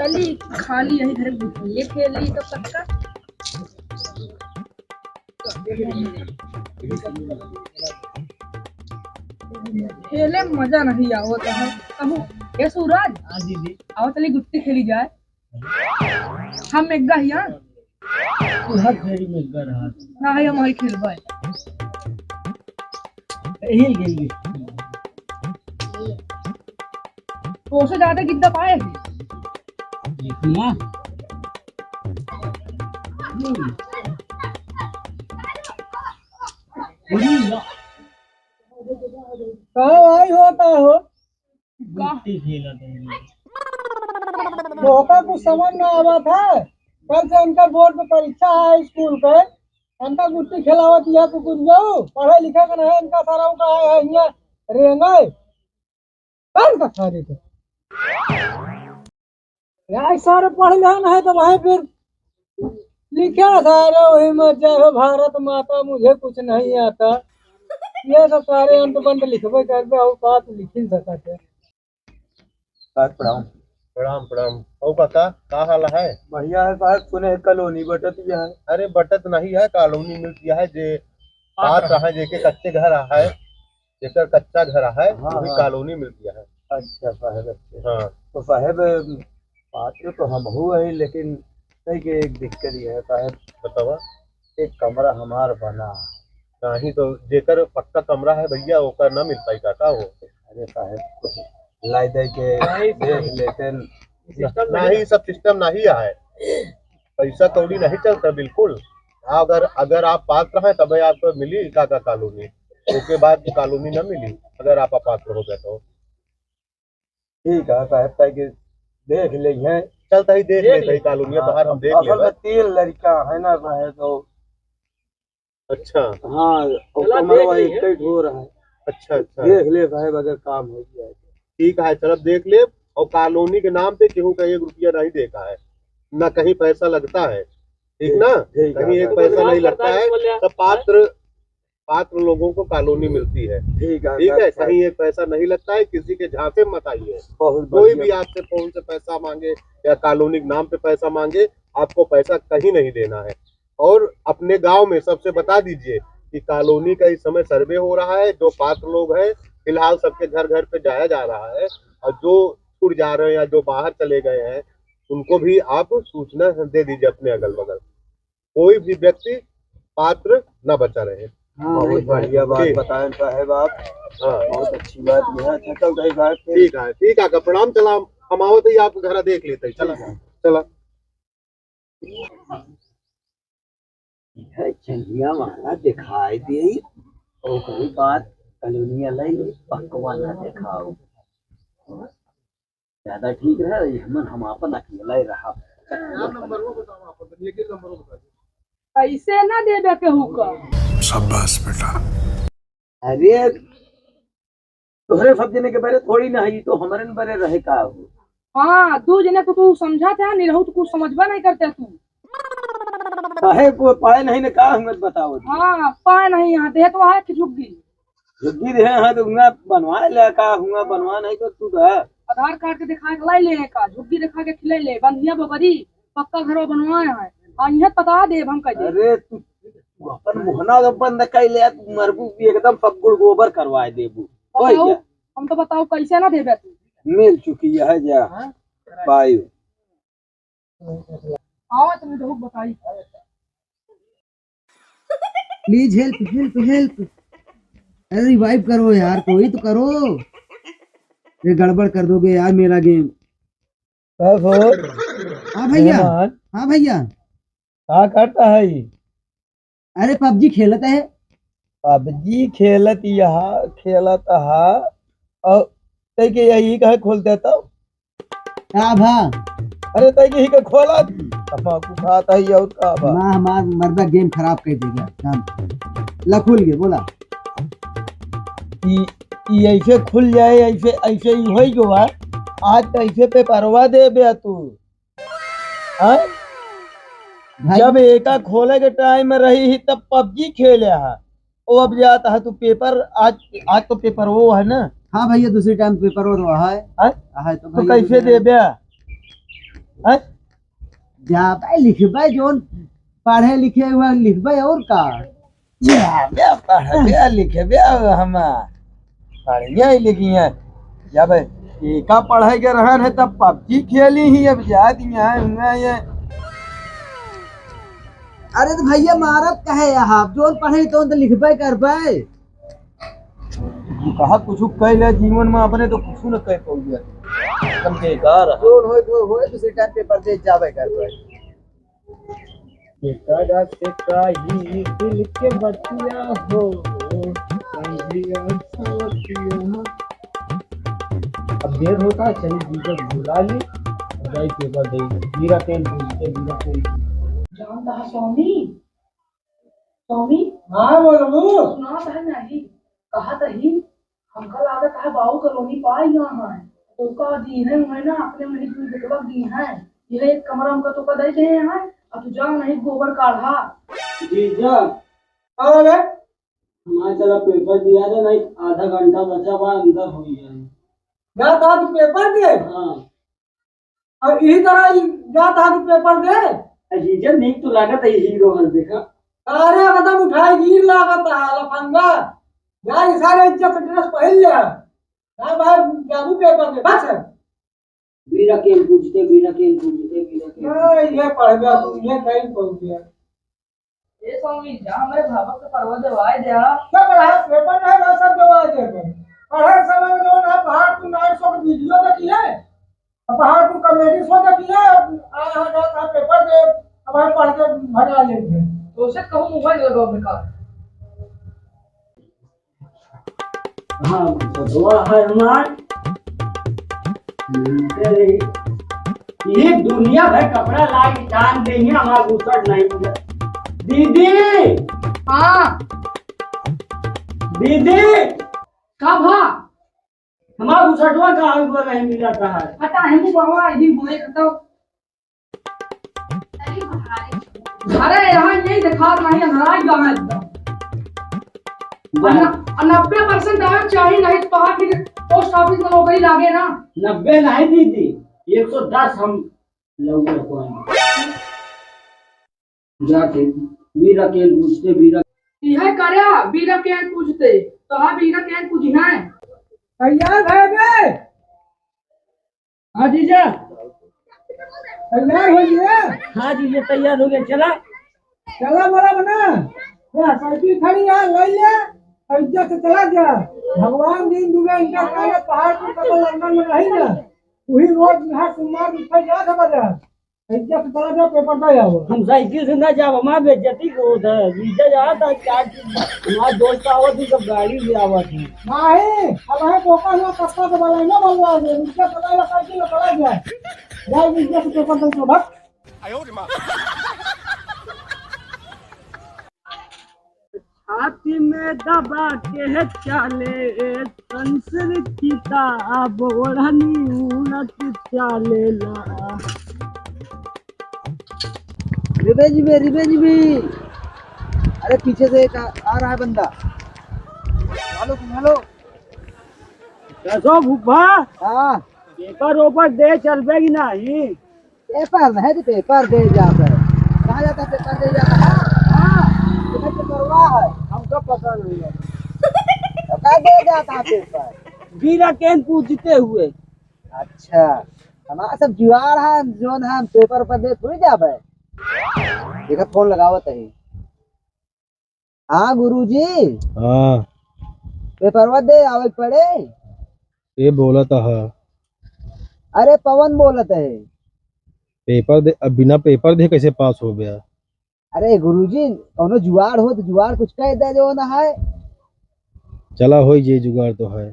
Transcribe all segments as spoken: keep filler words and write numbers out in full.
चली, खाली यही घर में ये खेल ली तो पक्का। खेले में मजा नहीं आवत है। कहूँ, ए सूरज, हाँ दीदी। आओ चली गुत्ती खेली जाए। हम एक गा हिया। तू हर फेरी में एक गा रहा। ना है, हम वही खेलबे। हिल गई। तो से ज्यादा गिद्दा पाए। देखना। हम्म। का भाई होता हो? गुट्टी खेलत है। तोहका कुछ समझ ना आवत है? कल से इनका बोर्ड पे परीक्षा है स्कूल के, इनका गुट्टी खेलावत यह कुकुर जाऊ, पढ़े लिखे के नहीं, इनका सारा का है, है, यहाँ रेंगे। कौन का खा देते? यार, सारे पढ़ लेन है तो भाई फिर लिखे सारे वही में, "जय हो भारत माता, मुझे कुछ नहीं आता।" ये सब सारे अंत बंद लिखबे करबे, और का तू लिख ही सकत है। साहब, प्रणाम। प्रणाम, प्रणाम। और काका, का हाल है? बढ़िया है साहब, सुने है कॉलोनी बटत ही है। अरे, बटत नहीं है, कॉलोनी मिलती है, जे पात्र है, जेके कच्चे घर है, जेकर कच्चा घर है, हाँ, वही हाँ। कॉलोनी मिलती है। अच्छा साहब, अच्छा। हाँ। तो साहब, पात्र तो हमहू है, लेकिन कई के एक दिक्कत ये है साहब। बतावा। एक कमरा हमार बना। नहीं तो जेकर पक्का कमरा है भैया, ओकर ना मिल पाई काका हो। अरे साहब, कुछ लाई दे के नहीं, देख लेते हैं। सिस्टम नहीं, नहीं, सब सिस्टम नहीं है, पैसा कौड़ी नहीं चलता बिल्कुल। अगर, अगर आप पात्र हैं तबे आपको मिली काका कॉलोनी, ओके बाद कॉलोनी ना मिली अगर आप अपात्र हो गए तो। ठीक है साहब, ताकि देख ले हैं। चल ताई देख देख ले, ले। ताई कॉलोनिया हाँ, बाहर हम देख असल लेबे। में तीन लड़का है ना साहब, तो अच्छा। हाँ, और चला कमरवा देख ले एक हैं। ही ठो रहा है। अच्छा, अच्छा। देख ले साहब, अगर काम हो जाए तो। ठीक है, चल अब देख ले। और कॉलोनी के नाम पे केहू का एक रुपया नहीं देखा है, ना कहीं पैसा लगता है, ठीक ना? ठीक है, कहीं एक ठीक है। पैसा नहीं लगता है, सब पात्र पात्र लोगों को कॉलोनी मिलती है। ठीक है, ठीक है, सर। कहीं एक पैसा नहीं लगता है, किसी के झांसे मत आइए। बहुत कोई बढ़िया। भी आपसे फोन से पैसा मांगे या कॉलोनी के नाम पे पैसा मांगे, आपको पैसा कहीं नहीं देना है। और अपने गांव में सबसे बता दीजिए कि कॉलोनी का इस समय सर्वे हो रहा है, जो पात्र लोग हैं, फिलहाल सबके घर घर पे जाया जा रहा है, और जो छूट जा रहे हैं या जो बाहर चले गए हैं, उनको भी आप सूचना दे दीजिए अपने अगल बगल। कोई भी व्यक्ति पात्र न बचा रहे। हाँ, बहुत बढ़िया बात बताएं साहब आप। हाँ। बहुत अच्छी बात यह है। अच्छा, चल रही बात फिर। ठीक है, ठीक है, प्रणाम, चला, हम आवत ही आपके घर देख लेते हैं, चला, ठीक है। चला। यह चंदिया वाला दिखाई दे, ओकरी बाद कॉलोनिया ले ले, पकवाना दिखाओ। ज्यादा ठीक रहे, हमन हम आपन अकेला ही रहा। कैसे ना देबे केहू का? शाबाश बेटा। अरे, तोहरे सब जने के बरे थोड़ी ना है, ई तो हमरन बरे रहे का हो। हाँ, दू जने को तू समझा था, नहीं रहू तो कुछ समझबा नहीं करते तू। काहे को पाए नहीं ने का हमें बताओ। हाँ, पाए नहीं यहाँ, देह तो है कि झुग्गी। झुग्गी देह है तो हुआ बनवा ले का, हुआ बनवा नहीं तो तू तो है। आधार कार्ड के दिखा के लाई ले का, झुग्गी दिखा के खिलाई ले, बंधिया बबरी, पक्का घरवा बनवाए हैं। आ, इहे पता देब हम कह दे। अरे तू, तू अपन मुहना जब बंद कर ले, तू मरबू भी एकदम सब गुड़ गोबर करवाए देबू। बताओ, ओए जा। हम तो बताओ कैसे ना देबे तू। मिल चुकी है जा। हाँ? पायु। आओ तुम तो बताई। प्लीज हेल्प, हेल्प, हेल्प। अरे रिवाइव करो यार, कोई तो करो। ये गड़बड़ कर दोगे यार मेरा गेम। कहो। हाँ भैया। मेहमान। हाँ भैया। का करता है ये? अरे पबजी खेलत है। पबजी खेलत यहाँ खेलत हा। और तै के यही कहे खोल देता? का भा? अरे तै के ही के खोला। तमाकू खात है और का भा? ना, हमार मर्दा गेम खराब कर देगा। हाँ। लखुल के बोला। ई, ई ऐसे खुल जाए, ऐसे, ऐसे ही होई जो है। आज कैसे पेपरवा देबे तू? हाँ? भाई जब एका खोले के टाइम में रही ही तब पबजी खेले हा। ओ अब जात है तू पेपर, आज, आज तो पेपर वो है ना? हाँ भैया, दूसरी टाइम पेपर वो तो है। हाँ? है तो तो भैया कैसे दूसरी देबे? हैं? जाबे लिखबे, जौन पढ़े लिखे हुआ लिखबे, और का? जाबे पढ़बे लिखबे, हम पढ़िया ही लिखी हैं। जाबे एका पढ़े के रहन है, तब पबजी खेली ही, अब जात यहाँ हुआ ये। अरे तो भैया, मारत कहे यहाँ, जौन पढ़े तौन तो लिखबे करबे। तू कहा कुछ कह ले जीवन में, अपने तो कुछ न कह पाउबे, एकदम बेकार है। जोन होए तो होए, दूसरे टाइम पेपर दे जाबे करबे। एकरा से काही दिल के बतिया हो, संझिया सवतिया। अब देर होता है, चली जीजा बुला ली, जाई पेपर दे। मेरा पेन पूछते, मेरा पेन। जानता है स्वामी, स्वामी। हाँ, बोलबू। सुनात है नहीं, कहत ही, हमका लागत है बाबू कॉलोनी पाई गया है। ओका दी है, उन्हें ना अपने मनी कोई बिकवा दी है। यह एक कमरा हमका तो का दे दे हैं, अब तू जा नहीं गोबर काढ़ा। जीजा। का हो गए? हमारे चला पेपर दिया दे, नहीं आधा घंटा बचा बा, अंदर हो गया है। जा ता तू पेपर दे। हाँ। और यही तरह ही जा ता तू पेपर दे। अजीजन नीक तो लागत है हीरो हल देखा। अरे एकदम उठाई गिर लागत है लफंगा। जा ये सारे इज्जत से ड्रेस पहन ले। जा भाई जाबू पेपर दे बस। बीरा केन पूछते, बीरा केन पूछते, बीरा केन। ए, ये पढ़ गया तू, ये कहीं पहुंच गया। ए स्वामी, जा हमरे भावक के परवा देवाय द्या। क्या पढ़ा? पेपर नहीं बा, सब देवाय दे बे। पढ़े के समय में जो ना पहाड़पुर नाइट शो के वीडियो देखी है, अब पहाड़पुर कॉमेडी शो देखी है, अब आए हैं, जात है पेपर दे, अब हम पढ़ के भगा लेंगे। तो उसे कहूँ मोबाइल लगाओ बेकार। हाँ, बबुआ है हमार। मिलते रही। ये दुनिया भर कपड़ा लाग टांग देंगे, हमार बुसट नहीं मिला। दीदी! हाँ। दीदी! का भा? हमार बुसटवा का अंग पर नहीं मिला था। पता है, वो बाबा, यही बोले तो। अरे, यहाँ यही देखा नहीं, हराई गया है एकदम। वाह। और न-, और नब्बे परसेंट आना चाहिए, नहीं तो बाहर के पोस्ट ऑफिस में नौकरी लागे ना। नब्बे नहीं दीदी, एक सौ दस हम लौटे पाएंगे। जाके बीरा केन पूछते, बीरा। इहे करया, बीरा केन पूछते, तो हाँ, बीरा केन पूछी है। तैयार है बे? हाँ जीजा। तैयार हो गया? हाँ जीजा, तैयार हो गया। चला। चला बड़ा बना। या साइकिल खड़ी है, ले ले। और इज्जत से चला जा। भगवान दिन दुनिया इनका काले पहाड़ पर कबल लंदन में नहीं ना। वही रोज यहाँ सोमवार उठे जा था बाजार। इज्जत से चला जा, पेपर दे आओ। हम साइकिल से ना जाब, हमार बेइज्जती को होता है। जीजा जात है, क्या चीज? हमार दोस्त आवत है, सब गाड़ी ले आवत है। नहीं, अब है तो का हुआ, कस्ता तो वाला ना बोलवा दे, इज्जत से चला जा, साइकिल से चला जा। जा, इज्जत से पेपर दे दो, बस। छाती में दबा के है चाले, संस्कृत किताब ओढ़नी उड़त चालेला। रिवेंज में, रिवेंज में। अरे पीछे से एक आ, आ रहा है बंदा। हेलो, हेलो। कैसो फूफा? हाँ। पेपर ओपर दे चलबे कि नहीं? पेपर नहीं तो पेपर दे जाता है। कहाँ जाता है पेपर दे जाता है? हाँ, तुम्हें तो परवाह है। हमको पता नहीं है। तो कहाँ दे जाता है पेपर? बीरा केन पूछते हुए। अच्छा, हमारा सब जुआर है, जोन है, हम पेपर पर दे थोड़ी जाबे। देखा फोन लगावत है। हाँ गुरुजी। हाँ। पेपरवा दे आवे के पड़े। ये बोलत ह। अरे पवन बोलत है। पेपर दे, अब बिना पेपर दे कैसे पास हो गया? अरे गुरुजी, कौनो जुगाड़ हो तो जुगाड़ कुछ कह दे जो ना है। चला होई जे जुगाड़ तो है।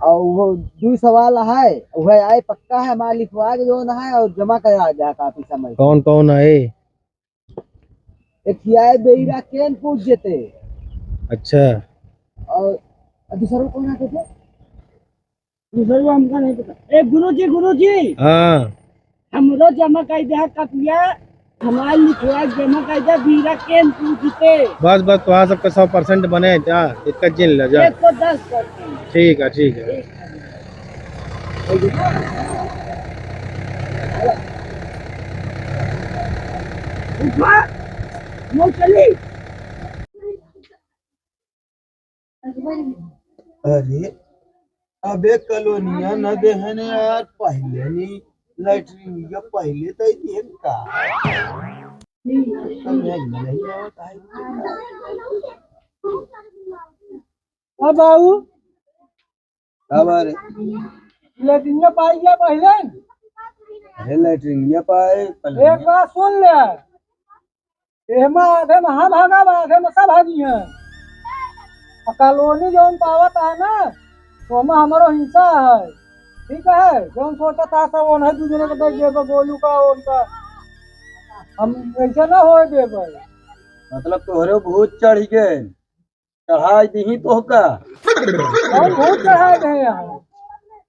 और वो दू सवाल है, वह आए पक्का है, हमार लिखवा के जो ना है और जमा करा जा काफी समय। कौन कौन है? एक ही आए बेईरा केन पूछ जेते। अच्छा। और, और दूसरा कौन आते थे? दूसरा हमका नहीं पता। ए गुरुजी, गुरुजी। हाँ। हमरो जमा कर दे कपिया, हमार लिखवा जमा कर दे, बीरा केन पूछ जेते। बस, बस, तोहार सबके सौ परसेंट बने, जा, इतना जिन ले, जा। एक सौ दस परसेंट। ठीक है, ठीक है। ठीक है। वाह, वो चली। अरे, अबे कॉलोनिया न देहने यार, पहिले नी लैट्रिन या पहिले तय दिहन का? समझ में नहीं आवत है। अब आऊ। का बा रे? लैट्रिनिया पाई गया पहिले। अरे लैट्रिनिया पाए, पहिले। एक बात सुन ले, एहमा आधे में हम हगा बा, आधे में सब हगी हैं। आ कॉलोनी जौन पावत है ना, तो हमा हमरो हिस्सा है, ठीक है? जौन सोचत है सब ओन्हे दू जने के दे देबे, गोलू का, उनका। हम ऐसे ना होए देबे। मतलब तोहरे भूत चढ़ गए। चढ़ाई दीही तोहका। कौन भूत चढ़ाए दे यहाँ?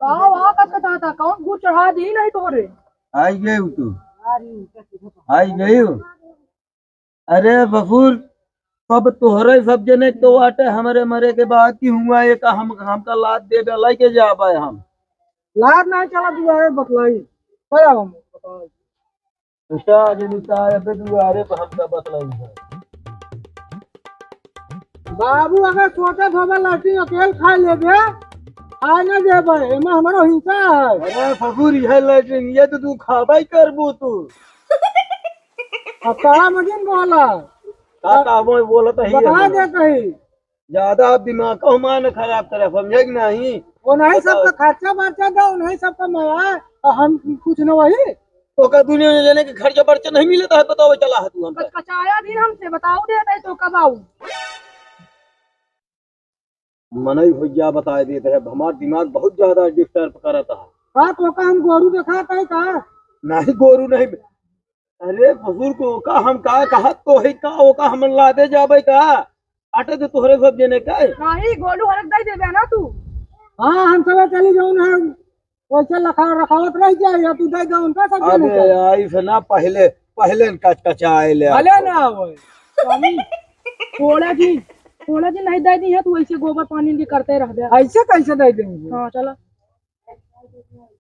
का वहाँ का कथा था? कौन भूत चढ़ा दी नहीं तोरे? आई गई तू। आई गई। अरे बफूर, सब तोहरे सब जने के तो वाटे हमरे मरे के बाद की हुआ ये का हम, हमका लात दे दे, लेके जाबे हम। लात नहीं चला दुआरे बतलाई। चला हम बताओ। बेटा, जे निकाय पे दुआरे पे हमका बतलाई है। बाबू, अगर सोचत होबे लैट्रिन अकेल खा लेबे, खा ना देबे, एमा हमरो हिस्सा है। अरे ससुर, यह लैट्रिन, ये तो तू खाबे ही करबू तू। अब का मजिन बोला? का, का मैं बोलत ही बता है। देत ही। ज्यादा अब दिमाग का मान खराब करे, समझे कि नहीं? वो नहीं बताओ। सबका खर्चा बर्चा दो, नहीं सबका मया, और हम कुछ न वही। तो का दुनिया में जाने के खर्चा बर्चा नहीं मिलता है, बताओ, चला है तू हमका। कचकचाया दिन हमसे, बताओ देत ही तो कब आऊ? मनई भैया बताए देत है, हमार दिमाग बहुत ज्यादा डिस्टर्ब करत है। का तो का हम गोरू देखात है का? नहीं, गोरू नहीं। अरे ससुर को का हम का कहत तो है का, ओका हम लादे जाबे का? अटे तो तोहरे सब जने का है। नहीं, गोलू हरक दे देबे ना तू। हाँ, हम सब चली जाऊन है, वैसे लखा रखावत रह जाए, या तू दे दे उनका सब जने अबे का। आई से ना पहले, पहले न कचकचाए ले भले आपको। ना होए। स्वामी, थोड़ा दिन, थोड़ा दिन नहीं दे दी है, तू ऐसे गोबर पानी भी करते रह जा। ऐसे कैसे दे देंगे? हाँ, चला।